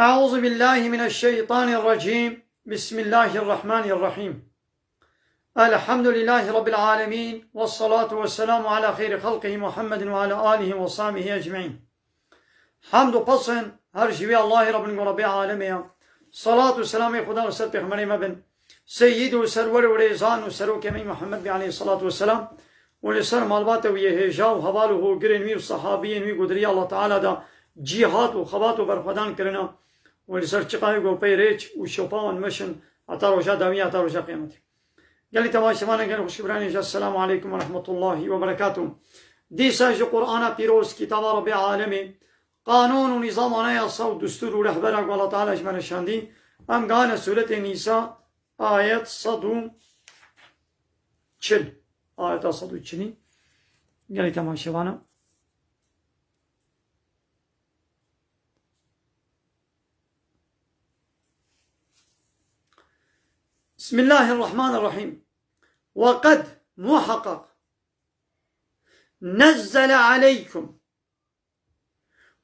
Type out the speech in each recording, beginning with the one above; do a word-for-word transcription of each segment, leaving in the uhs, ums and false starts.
أعوذ بالله من الشيطان الرجيم. بسم الله الرحمن الرحيم. الحمد لله رب العالمين، والصلاة والسلام على خير خلقه محمد وعلى آله وصحبه أجمعين. Hamd û pesn her ji wî Allahê Rabbin ku Rabbê alemê ye. Salat û selamê Xuda li ser Pêxemberê me bin. Seyyid û serwer û rêzan û serokê me Muhammed bî aleyhissalatu vesselam û li ser malbata wî yê hêja û heval û hogirên wî û sehabiyên wî ku di rêya Allah Teala de cîhat û xebat û berxwedan kirine û li ser çiqayê ku pey rêç û şopa wan meşin heta roja dawî, heta roja qiyametê. Gelî temaşevanan, gelî xweşik biranên ji, Esselamu aleykum ve rahmetullahi ve berekatuh. Dîsa ji Qur'ana pîroz, kitaba Rabbê alemê, qanûn û nîzam, anayasa û destûr û rehbera ku Allah Teala ji me re şandî, em gane sûretê Nîsa, ayet sed û çil. Ayeta sed û çilî. Gelî temaşevanan. Bismillahirrahmanirrahim. Ve qed, muhakkak, nezzele aleykum,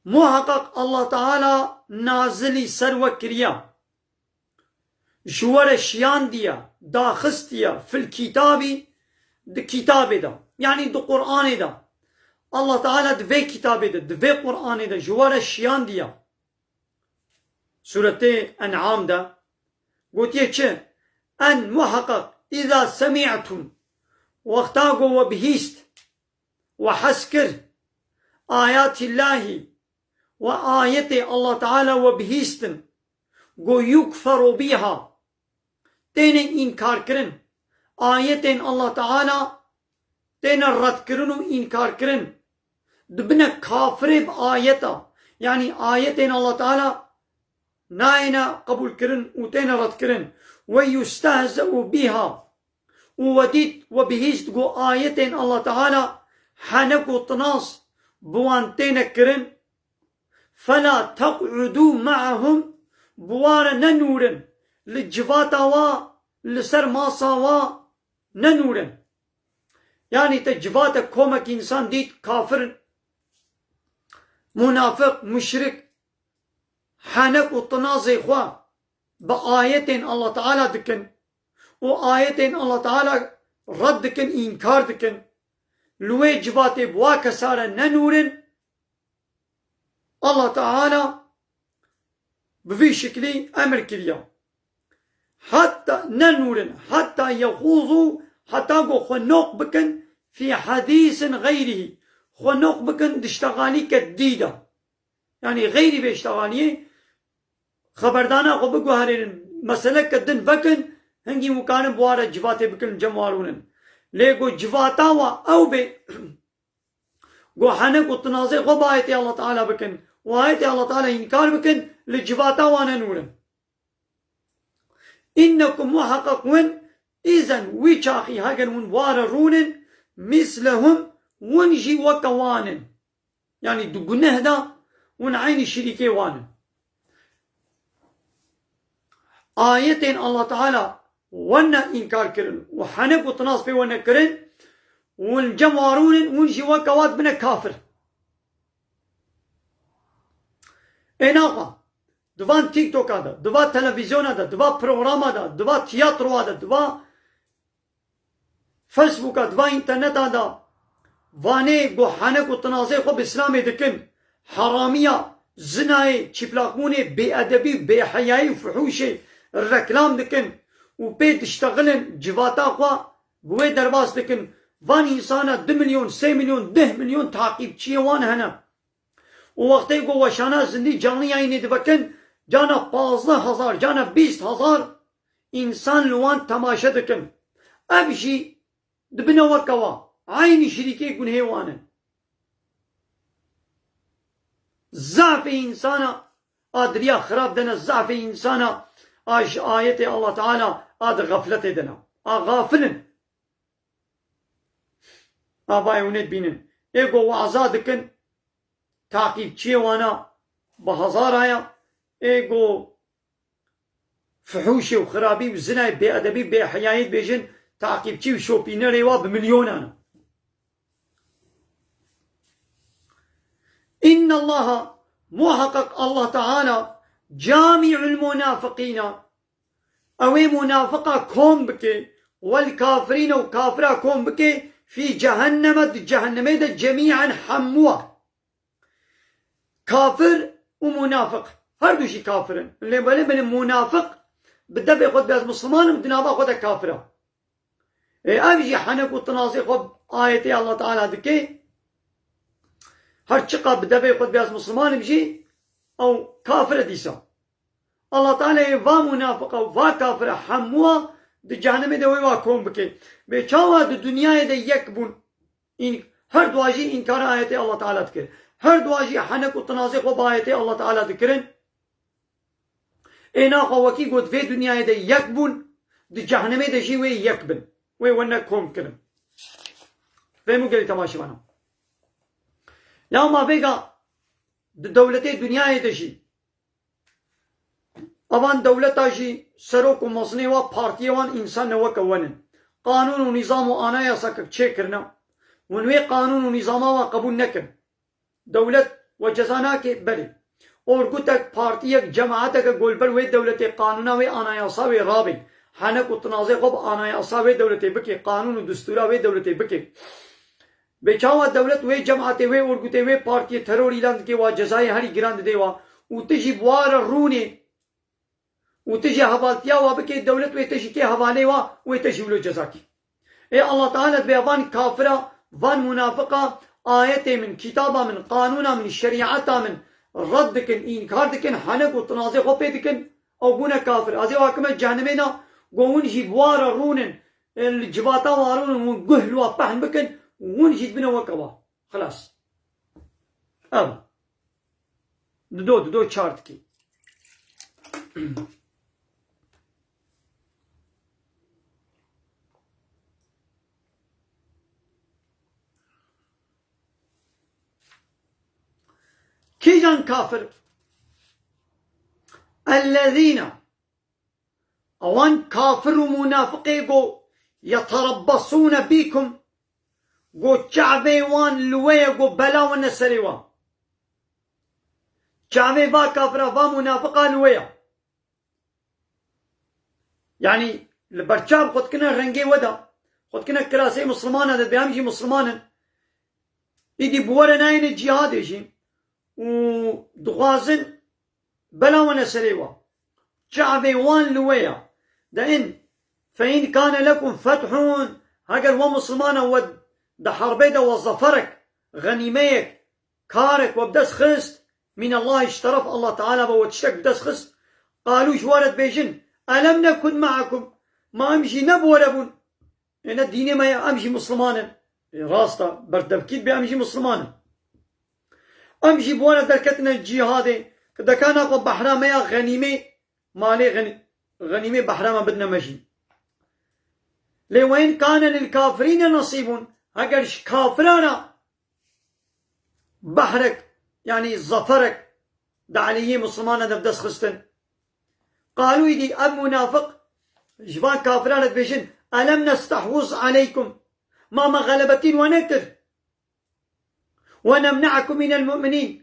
muhakkak Allah Teala nazilî ser we kiriya, ji we re şiyandiye, daxistiye, fil kitabî, di kitabê de, yanî di Qur'anê de. Allah Teala di vê kitabê de, di vê Qur'anê de ji we re şiyandiye. Sûretê En'am de gotiye çi? En muheqeq, îza semî'tum, wexta ku we bihîst, we hez kir, ayatillahî, we ayetê Allah Teala we bihîstin, ku yukferu bîha, têne înkarkirin. Ayetên Allah Teala têne redkirin û înkarkirin. Dibine kafirê bi ayeta. Yanî ayetên Allah Teala nayêne qebûlkirin û têne redkirin. Ve yustehze'u bîha. Û we dît, we bihîst ku ayetên Allah Teala henek û tinas bi wan têne kirin. Fela teq'udû me'ahum, bi wa re nenûrin, li civata wa, li ser masa wa nenûrin. Yanî te civate komek însan dît, kafir, munafiq, muşrik, henek û tinazê xwe bi ayetên Allah Teala dikin û ayetên Allah Teala red dikin, înkar dikin. Li wê civatê bi wa kesa re nenûrin. Allah Teala bi vî şiklî emir kiriya. Heta nenûrin, heta yexûzû, heta ku xwe noq bikin fî hedîsin xeyrihî. Xwe noq bikin di ştexalîke dî de. Yanî xeyrî vê ştexaliyê xeberdana xwe biguherênin, meseleke din vekin, hingî wikarin bi wa re civatê bikin, cem warûnin. Lê ku civata wa ew bê, ku henek û tinazê xwe bi ayetê Allah Teala bikin û ayetê Allah Teala înkar bikin, li civata wan nenûrin. Înnekum muheqeq win, îzen wî çaxî heger win ware rûnin, mislehum, win jî weke wan in. Yanî di guneh de win eynî şirîkê wan in. Ayetên Allah Teala wene înkar kirin û henek û tinas pê wene kirin, win cem warûnin, win jî weke wan bine kafir. Ê naxa, di van TikToka de, di va televîzyona de, di va programa de, di va tiyatroa de, di va Facebooka, di va înterneta de, vanê ku henek û tinazê xwe bi Îslamê dikin, heramiya, zinayê, çîplaqbûnê, bêedebî, bêheyayî û fuhûşê reklam dikin û pê diştexilin, civata xwe bi wê derbas dikin. Van însana du milyon, sê milyon, deh milyon taqîbçiyê wan hene. Û wextê ku weşana zindî canlı yayînê divekin, cana pazdeh hezar, cana bîst hezar însan li wan temaşe dikin. Ev jî dibine weke wa. Eynî şirîkê gunhê wan in. Zafê însana a di riya xirab de ne, zafê însana a ji ayetê Allah Teala a di xefletê de ne. A xafil in. A bayê hûn ê dibînin. Ê ku waza dikin, taqîbçiyê wana bi hezara ye. Ê ku fuhûşê û xirabî û zinayê, bêedebî, bêheyayî dibêjin, taqîbçî û şopînerê wa bi milyonan e. Înnellaha, muheqeq Allah Teala, Camî'ul munafiqîna, ew ê munafiqa kom bike, wel kafirîne û kafira kom bike, fî cehenneme, di cehennemê de cemî'en hemûa. Kafir û munafiq, her du jî kafir in. Lê belê belê munafiq bi devê xwe dibê ez misliman im, di nava xwe de kafir e. Ê ev jî henek û tinazê xwe ayetê Allah Teala dike. Her çiqa bi devê xwe dibê ez misliman im jî, ew kafir e dîsa. Allah Teala ê va munafiqa û va kafira hemûa di cehennemê de wê wa kom bike. Bê çawa di dinyayê de yek bûn? În-, her dua jî înkara ayetê Allah Teala dikir. Her dua jî henek û tinazê xwe bi ayetê Allah Teala dikirin. Ê naxwe wekî got vê dinyayê de yek bûn, di cehennemê de jî wê yek bin. Wê wene kom kirin. Fêm û gelî temaşevana. Ya ma vêga di dewletê dinyayê de jî Evan dewleta jî serok û mezinê wa partiyê wan însan ne weke wen in. Qanûn û nîzam û anayasa ke çêkirine, wan wê qanûn û nîzama wa qebûl nekin. Dewlet we ceza nake, belê. Orgutek, partiyek, cemaeteke ku li ber wê dewletê qanûna wê anayasa wê rabê. Henek û tinazê xwe bi anayasa wê dewletê bike, qanûn û distûra wê dewletê bike. Bê çawa dewlet wê cemaetê, wê orgutê, wê partiyê teror îlan dike wa, cezayê herî giran didê wa û tu jî bi wa re rûnê û tu jî hevaltiya wa bikê, dewlet wê te jî kê hevalê wa, wê te jî wilo ceza kê. Ê Allah Teala dibê van kafira, van munafiqa ayetê min, kitaba min, qanûna min, şerîeta min red dikin, înkar dikin, henek û tinazê xwe pê dikin, ew bûne kafir. Ez ê wa kime cehennemê de, go hûn jî bi wa re rûnin, li civata wa rûnin, hûn guh li wa pehn bikin, hûn jî dibine weke wa. Xilas. Ev. Dido, dido çar dikî. Kîjan kafir? Ellezîne. Ewan kafir û munafiqê go, "Yeterabbasûne bîkum." Go, "Çavê wan li we ye," go, "bela wene serê wan." Çavê va kafira, va munafiqa li we ye. Yanî li ber çav xwe dikine rengê we de, xwe dikine kirasê mislimana de, dibê em jî misliman in. Îdî bi we re nayêne cîhadê jî û dixwazin bela wene serê we. Çavê wan li we ye. De in, "Fe in kane lekum fethun," heger we mislimana we di herbê de we zaferek, xenîmeyek, karek we bi dest xist, "min Allahi," ji teref Allah Teala ve we tiştek bi dest xist, qalû ji we re dibêjin, "Elem nekun me'akum," ma em jî ne bi we re bûn? Ê ne dînê me ye, em jî misliman in. Ê rast e, berdevkî dibe em jî misliman in. Em jî bi we re derketine cîhadê, ki dekana xwe behra me ya xenîmê, malê xenî-, xenîmê behra me bidine me jî. Lê we in kane lil kafirîne nesîbûn, heger ji kafiran re behrek, yanî zaferek di aleyhê mislimana de bi dest xistin. Qalû, îdî ev munafiq ji van kafiran re dibêjin, "Elem nestehwiz aleykum?" Ma me xelebetîn we nekir? "Ve nemne'ekum minel mu'minîn?"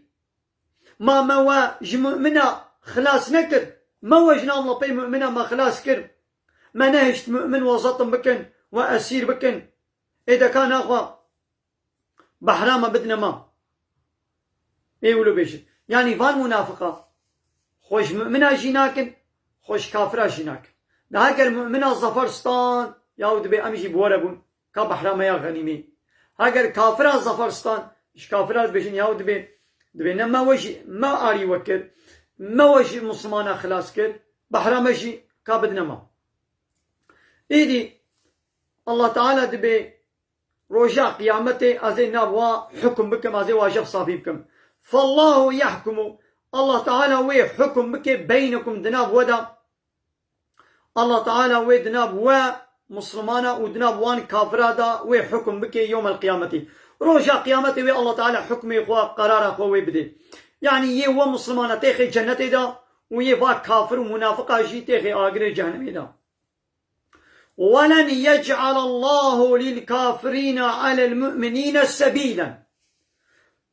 Ma me we ji mu'mina xilas nekir? Me we ji nav lapê mu'mina me xilas kir. Me nehişt mu'min we zetim bikin, we esîr bikin. Ê dekana xwe behra me bidine me. Ê wilo bêjin. Yanî van munafiqa xwe ji mu'mina jî nakin, xwe ji kafira jî nakin. De heger mu'mina zafer stan, yaw dibê em jî bi we re bûn, ka behra me ya xenîmê. Heger kafira zafer stan, ji kafira dibêjin, yaw dibê, dibê ne me we jî, me arî we kir, me we ji mislimana xilas kir, behra me jî ka bidine me. Îdî Allah Teala dibê, roja qiyametê ez ê nav wa hukum bikim, ez ê wa jev safî bikim. Fallahu yahkumu, Allah Teala wê hukum bike beynekum, di nav we de. Allah Teala wê di nav we Muslimana û di nav wan kafira de wê hukum bike yewmel qiyametî. Roja qiyametê wê Allah Teala hukmê xwe, qerara xwe wê bide. Yanî yê we Muslimana têxê cennetê de û yê va kafir û munafiqa jî têxê agirê cehennemê de. "Ve len yec'alallahu lil kafirîne alel mu'minîne sebîlen."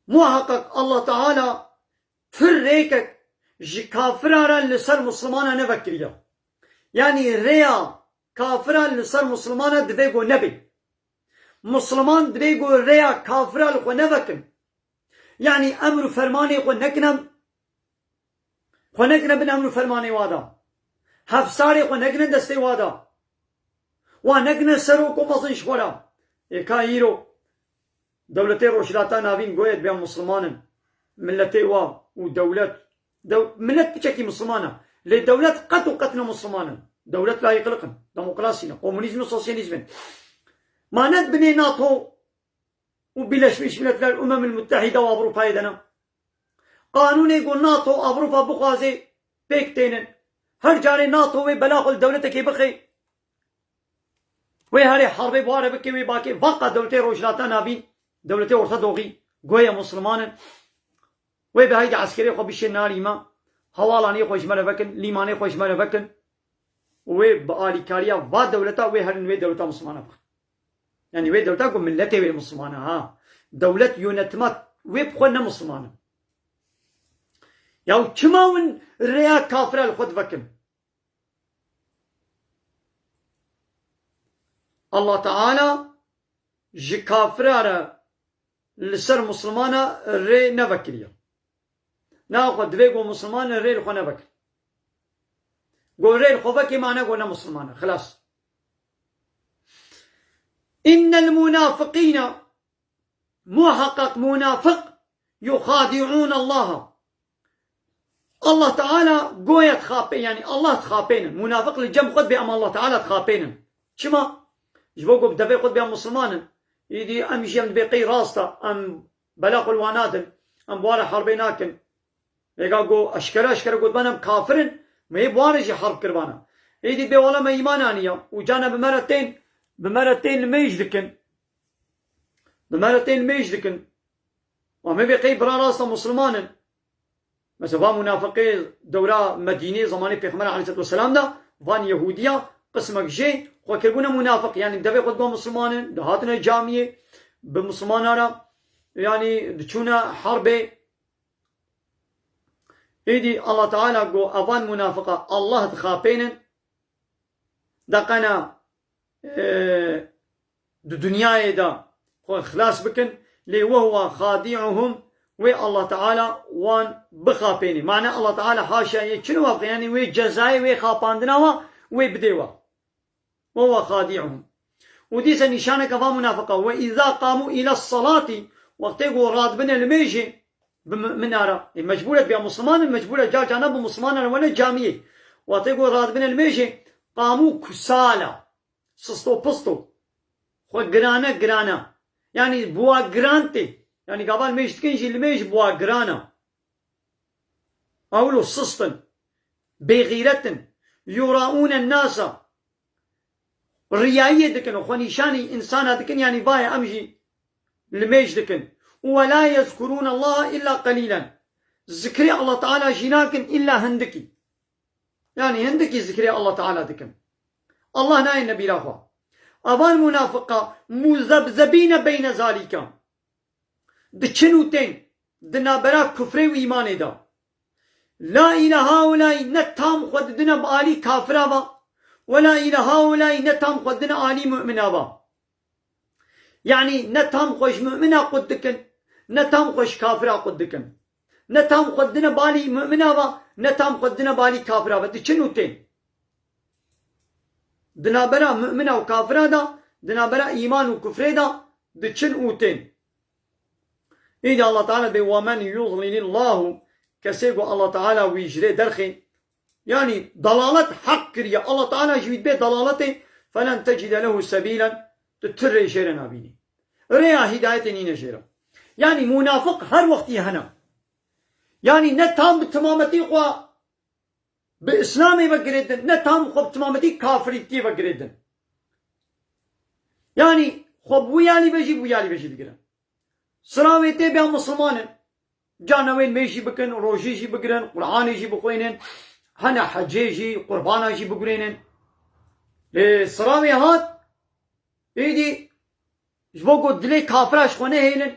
Muhakkak Allah Teala pir rêkek ji kafira re li ser Muslimana nevekiriye. Yanî rêya kafira li ser Muslimana divê ku nebe. Musliman divê ku rêya kafira li xwe nevekin. Yanî emr û fermanê xwe nekine, xwe nekine bin emr û fermanê wa da. Hefsarê xwe nekine destê wa da. Wa nekine serok û mezin ji xwe re. Ê ka îro dewletê Rojhilata Navîn goyê dibe Musliman in. Miletê wa û dewlet, dew-, milet piçekî Musliman e. Lê dewlet qet û qet ne Musliman in. Dewlet layîqlik in, demokrasî ne, komunîzm û sosyalîzm in. Ma ne dibinê NATO û Birleşmiş Milletler, Umemul Muttehîde û Ewropayê de ne. Qanûnê ku NATO, Ewropa bixwaze pêk tênin. Her carê NATO wê bela xwe li dewletekê bixe. Wê herê herbê bi ware bike, wê bake, vaqa dewletê Rojhilata Navîn, dewletê Orta Doğî, goya Musliman in. Wê bi heydi eskerê xwe bişê Narîma, hewalanê xwe ji me re vekin, lîmanê xwe ji me re vekin. Wê bi alîkariya va dewleta wê herin wê dewleta Muslimana bikin. Yanî wê dewleta ku miletê wê Muslimana ha. Dewlet yönetima wê bi xwe ne Musliman in. Ya çima win rêya kafira li xwe divekin? Allah Teala ji kafira re li ser Muslimana rê nevekiriye. Naxwe divê ku Musliman rê li xwe nevekin. Ku rê li xwe vekê mane ku ne Musliman e. Xilas. Innel munafiqîne, muheqeq munafiq, yuxadi'ûn Allaha. Allah Teala goya dixapê, yanî Allah dixapênin. Munafiq li cem xwe dibê ama Allah Teala dixapênin. Çima? Ji bo ku bi devê xwe dibê em Musliman in. Îdî em jî em dibê qey rast e, em bela xwe li wan nadin, em bi wan re herbê nakin. Vêga go eşkere eşkere gotibana em kafir in, me yê bi wan re jî herb kiribana. Êdî bê wela me îman aniya û cana bi me re tên, bi me re tên limêj dikin. Bi me re tên limêj dikin. Û em ê bê qey bira rasta Musliman in. Mesela van munafiqê dewra Medînê, zamanê Pêxember aleyhisselatu vesselam de, van Yehûdiya, qismek jê xwe kiribûne munafiq. Yanî devê xwe digo Musliman in, dihatine camiyê, bi Muslimana re, yanî diçûne herbê. Êdî Allah Teala got, evan munafiqa Allah dixapênin, deqena, e, di dinyayê de xwe xilas bikin, lê وهو خادعهم, wê Allah Teala wan bixapênê. Mane Allah Teala haşa yê çi wa, yanî wê cezayê wê xapandina wa wê bidê wa. وهو خادعهم. Û dîse nîşaneke va munafiqa, وإذا قاموا إلى الصلاة, wextê ku radibine limêjê, bi mumina re, ê mecbûr e biya Musliman in, mecbûr e car carna bi Muslimana re wene camiyê. Wextê ku radibine limêjê, قاموا كسالى, sisto pisto. Xwe girane girane. Yanî bi wa giran tê. Yanî gava limêj dikin jî limêj bi wa giran e. Ewlo sist in. Bêxîret in. يراءون الناس. Riyayiyê dikin û xwe nîşanî însana dikin, yanî vaye em jî limêj dikin. ولا يذكرون الله إلا قليلا. Zikrê Allah Teala jî nakin îlla hindikî. Yanî hindikî zikrê Allah Teala dikin. Allah nayêne bîra xwe. Evan munafiqa مذبذبين بين ذلك. Diçin û tên di navbera kufrê û îmanê de. لا إلى هؤلاء, ne tam xwe didine bi alî kafira ve. ولا إلى هؤلاء, ne tam xwe didine alî mumina ve. Yanî ne tam xwe ji mumina qut dikin, ne tam xwe ji kafira qut dikin. Ne tam xwe didine bi alî mumina ve, ne tam xwe didine bi alî kafira ve. Diçin û tên. Di navbera mumina û kafira de, di navbera îman û kufrê de diçin û tên. Îdî Allah Teala bê, ومن يضلل الله, kesê ku Allah Teala wî ji rê derxê, yanî dalalet heq kiriye, Allah Teala ji wî dibê dalaletê, فلن تجد له سبيلا, tu ti rê jê re nabînî. Rêya hîdayetê nîne jê re. Yanî munafiq her wextî hene. Yanî ne tam bi timametî xwe bi Îslamê ve girêdin, ne tam xwe bi timametî kafirîtiyê ve girêdin. Yanî xwe bi wî alî ve jî, bi wî alî ve jî digirin. Siravê tê bê Misliman in. Carna wê nimêj jî bikin, rojî jî bigirin, Qur'anê jî bixwînin, hene hecê jî, qurbana jî bigurênin. Lê siravê hat, êdî ji bo ku dilê kafira ji xwe nehêlin,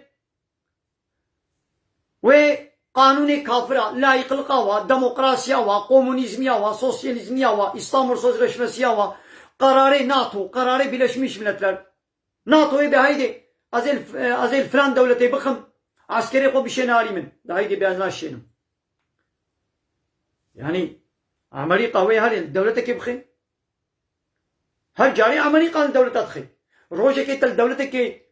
wê Qanûnê kafira, layîqliqa wa, demokrasiya wa, komunîzmiya wa, sosyalîzmiya wa, Îstanbul Sözleşmesiya wa, qerarê nato, qerarê Birleşmiş Milletler. NATOyê bê heydê, ez ê li, ez ê li filan dewletê bixim, eskerê xwe bişêne alî min. De heydê bê ez naşênim. Yanî, Amerîka wê herê li dewletekê bixê. Her carê Amerîka li dewleta dixê. Rojekê te li dewletekê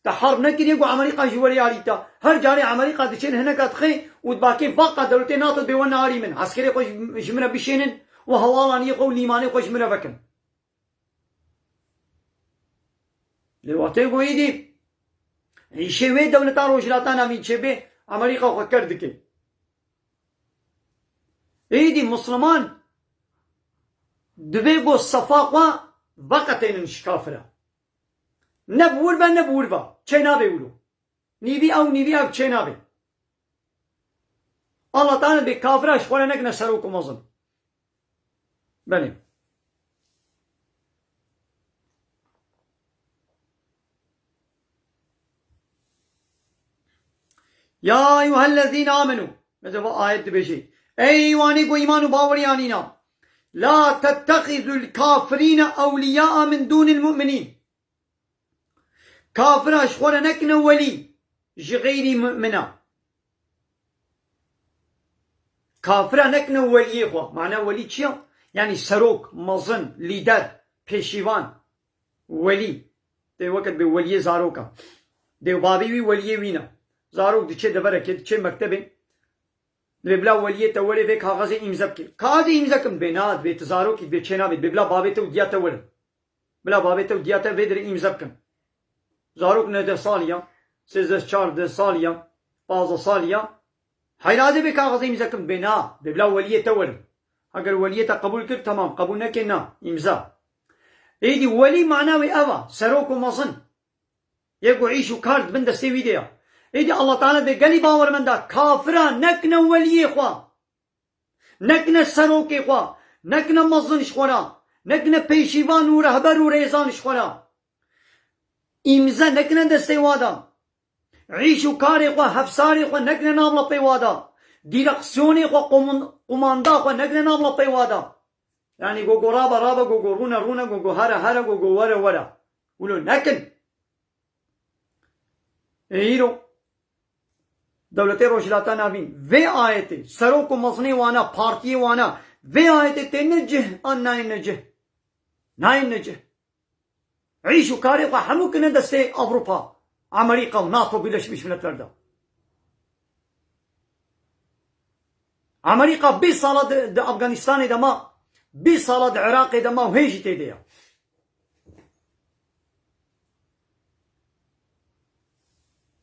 te harb nekiriye ku Amerîka jî werê alî te. Her carê Amerîka diçên hineka dixê û dibakê vaqa dewletê nato bê werne alî min. Eskerê xwe ji, ji min re bişênin û hewalaniyê xwe û lîmanê xwe ji min re vekin. Lê watê ku êdî îşê wê dewleta Rojhilata Navîn çêbê, Amerîka xwe ker dike. Êdî Misliman divê ku sefa xwe veqetênin ji kafira. Ne bi wir ve ne bi wir ve. Çê nabe wilo. Nîvî ew nîvî ev çê nabe. Allah Teala bê kafira ji xwe re nekine serok û mezin. Belê. Ya eyyuhellezîne amenû. Mesela bu ayet dibêje. Ey wanî ku îman û bawerî anîna. La tettexizul kafirîne ewliyâ min dûnil mu'minîn. Kafira ji xwe re nekine welî ji xeyrî mumina. Kafira nekine weliyê xwe. Mana welî çi ya? Yanî serok, mezin, lîder, pêşîvan, welî. Tê weke dibê weliyê zaroka. Dê û bavê wî weliyê wî ne. Zarok diçe deverekê, diçe mektebê. Dibê bila weliyê te were vê kaxezê îmze bike. Kaxezê îmze kim dibê na, dibê tu zarokî dibê çê nabê, dibê bila bavê te û diya te werin. Bila bavê te û diya te vê derê îmze bikin. Zarok neh deh salî ya, sêzdeh çardeh salî ya, pazdeh salî ya. Heyra dê bê kaxezê îmze kim dibê na, dibê bila weliyê te werin. Eger weliyê te qebûl kir, temam, qebûl neke na, îmza. Êdî welî mana wê ev a, serok û mezin. Yê ku îş û kar di bin destê wî de ya. Êdî Allah Teala dê gelî bawermenda kafira nekine weliyê xwe. Nekine serokê xwe. Nekine mezin ji xwe re. Nekine pêşîvan û rehber û rêzan ji xwe re. Îmze nekine destê wa de. Îş û karê xwe, hefsarê xwe nekine nav lepê wa de. Dîreksiyonê xwe, qomun-, qumanda xwe nekine nav lepê wa de. Yanî gogo rabe rabe, gogo rûne rûne, gogo here here, gogo were were. Wilo nekin. Ê îro dewletê Rojhilata Navîn vê ayetê, serok û mezinê wana, partiyê wana, vê ayetê têne cih an nayêne cih. Nayêne cih. Îş û karê xwe hemû kine destê Ewropa, Amerîka û nato, Birleşmiş Milletler de. Amerîka bîst sala di, di Afganistanê de ma, bîst sala di Iraqê de ma û hê jî tê de ya.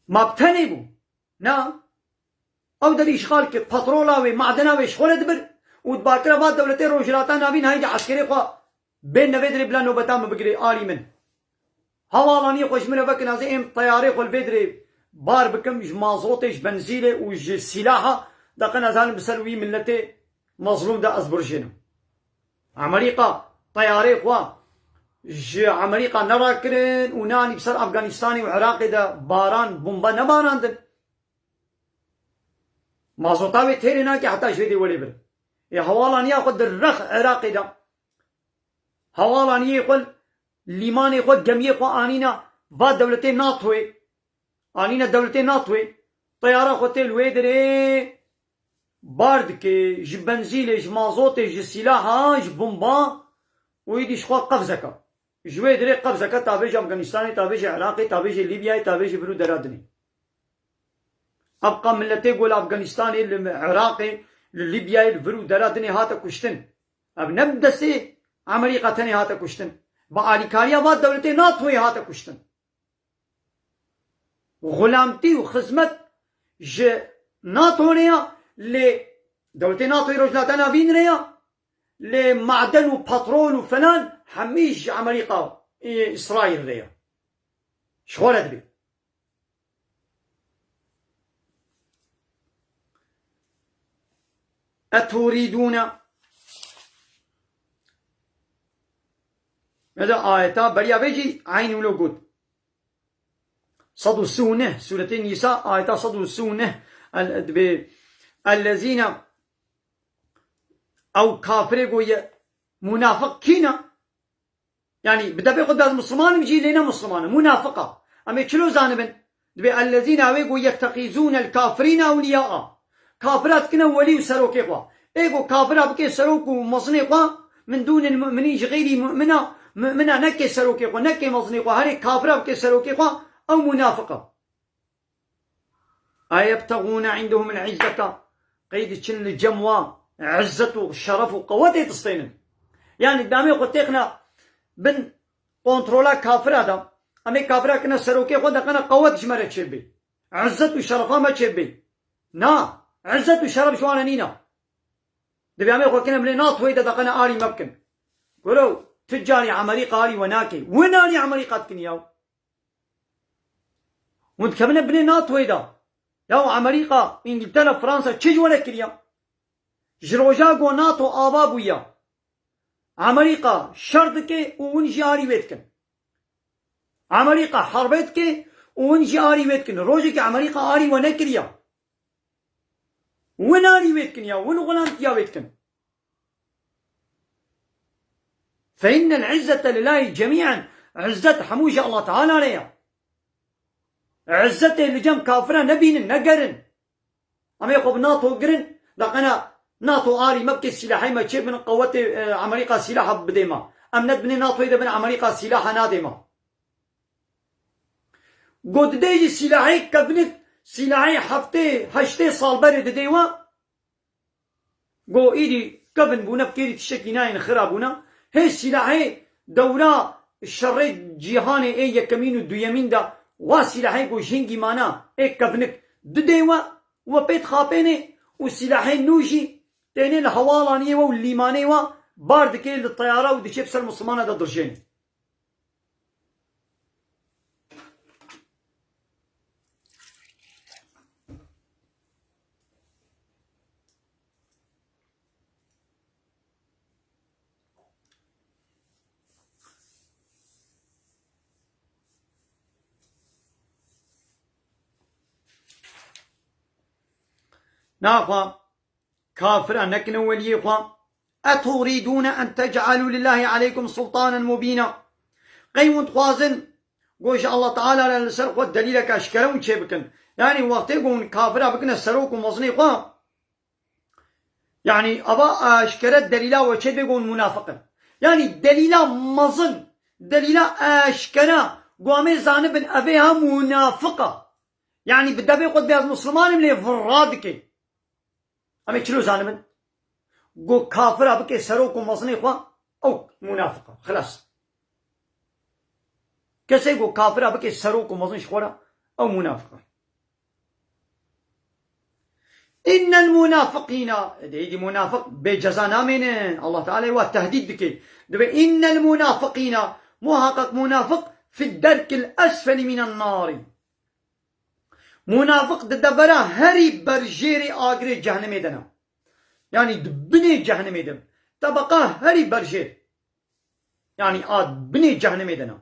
Ma bi tenê bû? Na. Ew der îşxal kir, petrola wê, madena wê ji xwe re dibir û di bakira va dewletê Rojhilata Navîn haydi eskerê xwe bên nevê dirê bila nobeta min bigirê alî min. Hewalaniyê xwe ji min re vekin, ez ê êm teyarê xwe li vê dirê bar bikim, ji mazotê, ji benzîlê û ji sîlaha, deqin ez helim bi ser wî miletê mezlûm de ez birjênim. Amerîka teyarê xwe ji Amerîka nerakirin û neanî bi ser Afganistanê û Iraqê de baran, bomba nebarandin. Mazota wê têrê nake heta ji vê dê welê birin. Ê hewalaniya xwe di rex Iraqê de, hewalaniyê xwe, lîmanê xwe, gemiyê xwe anîna va dewletê natoyê. Anîne dewletê natoyê, teyara xwe tê li wê derê bar dike, ji benzîlê, ji mazotê, ji sîlaha, ji bomba û êdî ji xwe qevzeke. Ji wê derê qevzeke tavê ji Afganistanê, tavê ji Iraqê, tavê ji Lîbyayê, tavê ji vir û dera dinê. Ev qa miletê ku li Afganistanê, li Iraqê, li Lîbyayê, li vir û dera dinê hate kuştin. Ev ne bi destê Amerîka tenê hate kuştin. Bi alîkariya va dewletê natoyê hate kuştin. Xulamtî û xizmet ji nato re ya, lê dewletê natoyê Rojhilata Navîn re ya, lê maden û petrol û filan hemî ji Amerîka, e, Îsraîl re ya. Ji xwe re dibê. Eturidûne. Mesela ayeta beriya vê jî eyn wilo got. Sed û sî û neh, Sûretê Nîsa, ayeta sed û sî û neh, el, dibê, Ellezîne, ew kafirê ku ye, munafiq kî ne? Yanî bi devê xwe de ez Misliman im jî lê ne Misliman im. Munafiq e. Em ê çilo zanibin? Dibê ellezîne, ew ê ku yetteqîzûne el kafirîne ewliyaa. Kafira dikine welî û serokê xwe. Ê ku kafira bike serok û mezinê xwe, min dûnil mu'minîn, ji xeyrî mu'mina, mu'mina neke serokê xwe, neke mezinê xwe, herê kafira bike serokê xwe, ew munafiq e. Eyebtegûne indehum el-izzete. Qey diçin li cem wa izzet û şeref û qewetê distênin. Yanî demê xwe têxine bin kontrola kafira de. Em ê kafira kine serokê xwe, deqene qewet ji me re çêbê. Izzet û şerefa me çêbê. Na, izzet û şeref ji wan re nîne. Dibê em ê xwe kine binê NATOyê de, deqene alî me bikin. Goro, tu carî Amerîka alî we nake. Win alî Amerîka dikin yaw. Hûn dikevine binê NATOyê de. Ya Amerîka, Îngiltere, Fransa çi ji we re kiriye? Ji roja ku NATO ava bûye, Amerîka şer dike û hûn jî arî wê dikin. Amerîka herbê dike û hûn jî arî wê dikin. Rojekî Amerîka arî we nekiriye. Win arî wê dikin ya, win xulamtiya wê dikin. Fe innel izzete lillahi cemî'en. Izzet hemû ji Allah Teala re ye. Izzetê li cem kafira nebînin, negerin. Em ê xwe bi NATO girin, deqene NATO arî me bike, sîlahê me çêbin, qewetê, e, Amerîka sîlaha bidê me. Em ne di binê NATOyê de bin, Amerîka sîlaha nadê me. Go didê jî sîlahê kevnik, sîlahê heftê, heştê sal berê didê we. Go îdî kevin bûne, bi kêrî tiştekî nayên, xira bûne. Hê sîlahê dewra şerê cîhanê ê yekemîn û duyemîn de wa sîlahê go jingî mana ê kevnik didê we, we pê dixapênê û sîlahê nû jî tênê li hewalaniyê we û lîmanê we bar dikê li teyara û diçê bi ser Mislimana de dirjênê. Naxwe kafira nekine weliyê xwe. Eturidûne en tec'alû lillâhi aleykum sultanen mubîna. Qey hûn dixwazin go ji Allah Teala re li ser xwe delîleke eşkere hûn çêbikin? Yanî wextê ku hûn kafira bikine serok û mezinê xwe, yanî ava eşkere delîla we çêdibê ku hûn munafiq in. Yanî delîla mezin, delîla eşkere ku em ê zanibin evê ha munafiq e. Yanî bi devê xwe dibê ez Misliman im lê virra dike. Em ê çilo zanibin? Go kafira bike serok û mezinê xwe, ew munafiq e. Xilas. Kesê go kafira bike serok û mezin ji xwe re, ew munafiq e. Innel munafiqîna, êdî munafiq bê ceza namênin. Allah Teala wa tehdîd dike. Dibê innel munafiqîna, muhaqqeq munafiq, fid derkil esfelî minen narî. Munafiq di devera herî berjêrê agirê cehenimê de ne. Yanî di binê cehenimê de. Tebeqa herî berjêr. Yanî a binê cehenimê de ne.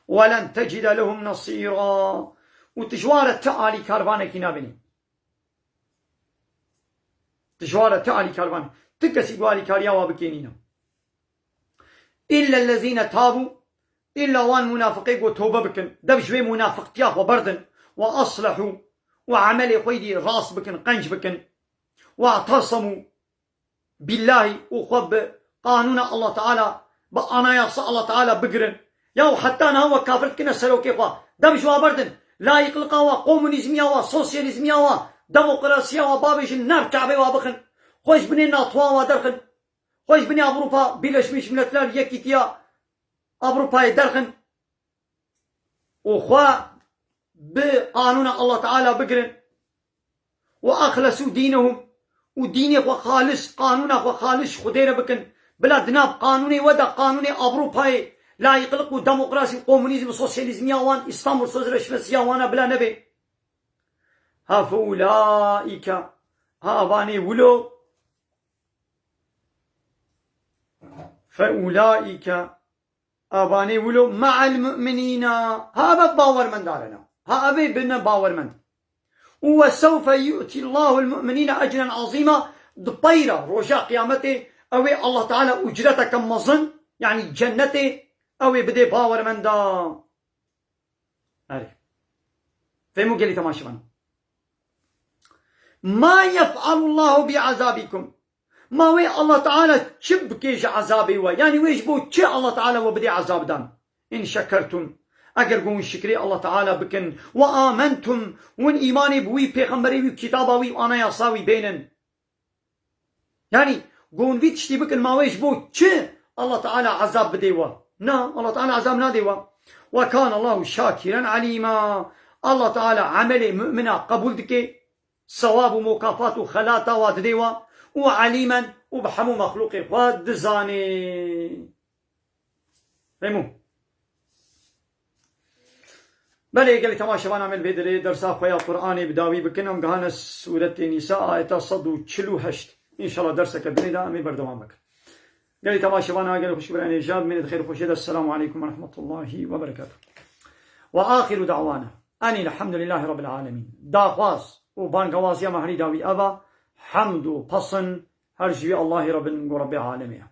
Welen tecide lehum nesîra. Û tu ji wan re ti alîkarvanekî nabînî. Tu ji wan re ti alîkarvan, ti kesî ku alîkariya wa bikê nîne. Îllellezîne tabû, îlla wan munafiqê ku tobe bikin, dev ji wê munafiqtiya xwe berdin, we aslehû, û emelê xwe yî dî rast bikin, qenc bikin, we i'tesemû billahî û xwe bi qanûna Allah Teala, bi anayasa Allah Teala bigirin. Ya û heta niha we kafir dikine serokê xwe. Dev ji wa berdin. Layîqliqa wa, komunîzmiya wa, sosyalîzmiya wa, demokrasiya wa, bavêjin nav Kabe wa bixin. Xwe ji binê NATOa wa derxin. Xwe ji binê Ewropa, Birleşmiş Milletler, Yekîtiya Ewropayê derxin. û xwe bi qanûna Allah Teala bigirin. Û exlesû dînehum, û dînê xwe xalis, qanûna xwe xalis ji Xwedê re bikin. Bila di nav qanûnê we de, qanûnê Ewropayê, layîqlik û demokrasî û komunîzm û sosyalîzmiya wan, Îslam û sözleşmesiya wana bila nebe. Ha fe ulaîke, ha evanê wilo, fe ulaîke, Evanê wilo me'el mu'minîna. Ha ev bawermendar e. Ha ev bine bawermend. وسوف يؤتي الله المؤمنين أجرا عظيما. Di pey re roja qiyametê ew ê Allah Teala ucreteke mezin, yanî cennetê, ew ê bidê bawermenda. Erê. Fehmû gelî temaşevan. ما يفعل الله بعذابكم. Ma wê Allah Teala çi bike ji ezabê we? Yanî wê ji bo çi Allah Teala we bidê ezab dan? إن شكرتم. Eger ku hûn şikrê Allah Teala bikin, وآمنتم, hûn îmanê bi wî, pêxemberê wî, kitaba wî û anayasa wî bênin. Yanî, ku hûn vî tiştî bikin, ma wê ji bo çi Allah Teala ezab bidê we? Na, Allah Teala ezab nadê we. وكان الله شاكرا عليما. Allah Teala emelê mumina qebûl dike, sewab û mukafat û xelata wa didê wa, û alimen, û bi hemû mexlûqê xwe dizanê. Fehmû? Belê, gelî temaşevana me li vê derê dersa xwe ya Qur'anê bi dawî bikin. Em gihane Sûretê Nîsa, ayeta sed û çil û heşt. Înşallah derseke dinê de em ê berdewam bikin. Gelî temaşevana, gelî xweşik birayê hêja, bimînin di xêr û xweşiyê de. Esselamu aleykum ve rahmetullahi ve berekatuh. Ve axiru da'wana enî elhamdülillahî rabbil alemin. Daxwaz û bangewaziya me herî dawî ev e, hemd û pesin her ji wî Allahî re bin ku Rebbê alemê ye.